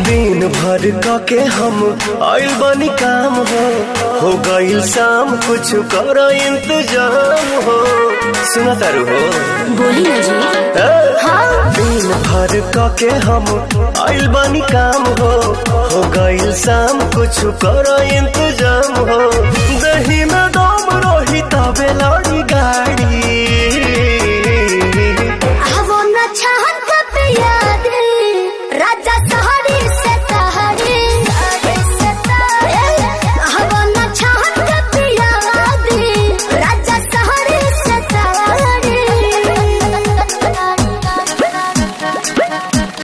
दिन भर क के हम आइल बानी काम हो गइल शाम, कुछ कर इंतजाम हो। सुना तारू हो? बोली ना जी। ए? दिन भर क के हम आइल बानी काम हो गइल शाम, कुछ कर इंतजाम हो। दही में दम रही तबे लड़ी गाड़ी।